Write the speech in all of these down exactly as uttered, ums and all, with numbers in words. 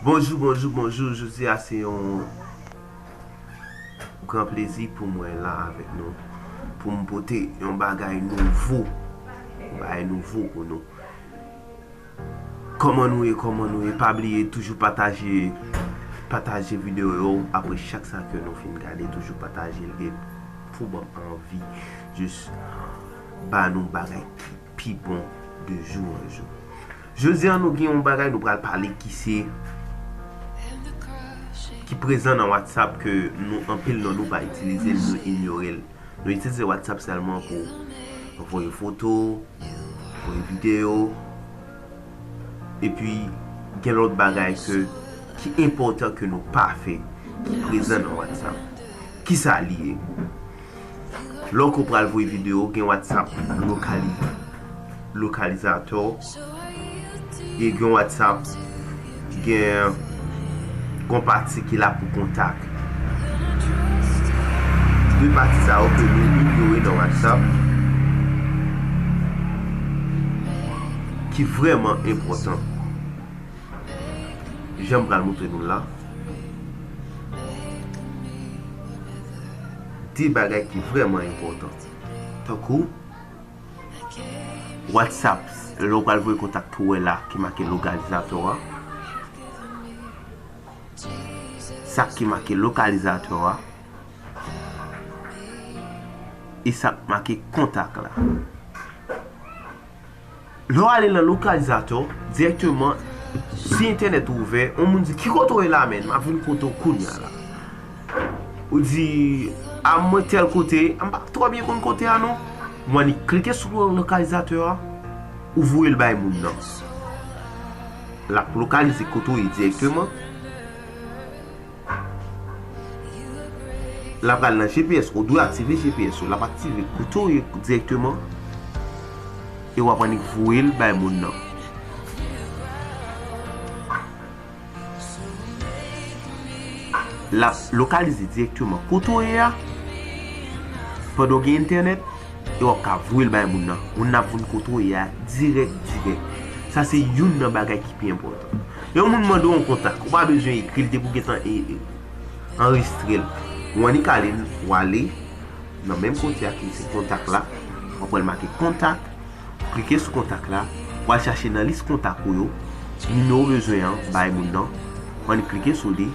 Bonjou, bonjou, bonjou. Jodi a se yon gran plezi pou mwen la avèk nou, pou m pote yon bagay nouvo, yon bagay nouvo pou nou. Kòman nou ye, kòman nou ye? Pa bliye toujou pataje, pataje videyo yo. Apre chak sa ke nou fin gade, toujou pataje l e pou ban m anvi jis ba nou bagay ki pi bon de jou an jou. Jodi a nou gen yon bagay nou pral pale ki se, ki prezan nan WhatsApp ke nou, anpil nan nou pa itilize l, nou inyore l. Nou itilize WhatsApp sèlman pou voye foto, voye videyo, epi gen lòt bagay ke, ki enpòtan ke nou pa fè, ki prezan nan WhatsApp. Kisa li ye? Lè w pral voye videyo, gen WhatsApp lokali-, lokalizatè, e gen WhatsApp, gen yon pati ki la pou kontak. De pati sa yo ke nou inyore nan WhatsApp, ki vrèman enpòtan. Jan m pral montre nou la. De bagay ki vrèman enpòtan. Tankou, WhatsApp, lè w pral voye kontak tou wè la ki make lokalizatè a. Sa ki make lokalizatè a. E sa k make kontak la. Lè w ale nan lokalizatè, dirèkteman, si entènèt ou ouvè, yon moun di, "Ki kote w ye la, menn? M ap vin kote w kounye a la." Ou di, "A, mwen tèl kote, a, m pa twò byen konn kote a, non." Ou annik klike sou lokalizatè a, ou voye l bay moun nan. L ap lokalize kote w ye dirèkteman. L ap pral nan G P S, ou dwe aktive G P S ou. L ap aktive kote w ye dirèkteman. E w ap annik voye l bay moun nan. L ap lokalize dirèkteman kote w ye a. Pandan w gen entènèt, e w ap ka voye l bay moun nan. Moun nan ap vin kote w ye a dirèk, dirèk. Sa se youn nan bagay ki pi enpòtan. Yon moun mande w yon kontak, ou pa bezwen ekri l, depi w gentan e, e, anrejistre l. Ou annik ale, w ale nan menm kote a ki se kontak la, w ap wè l make kontak, klike sou kontak la, w al chache nan lis kontak ou yo, nimewo w bezwen an, bay moun nan, w annik klike sou li,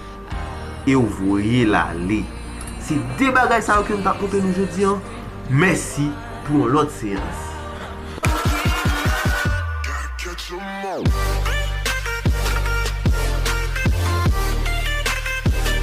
e w voye l ale. Se de bagay sa yo ke m t ap montre nou jodi an. Mèsi pou yon lòt seyans.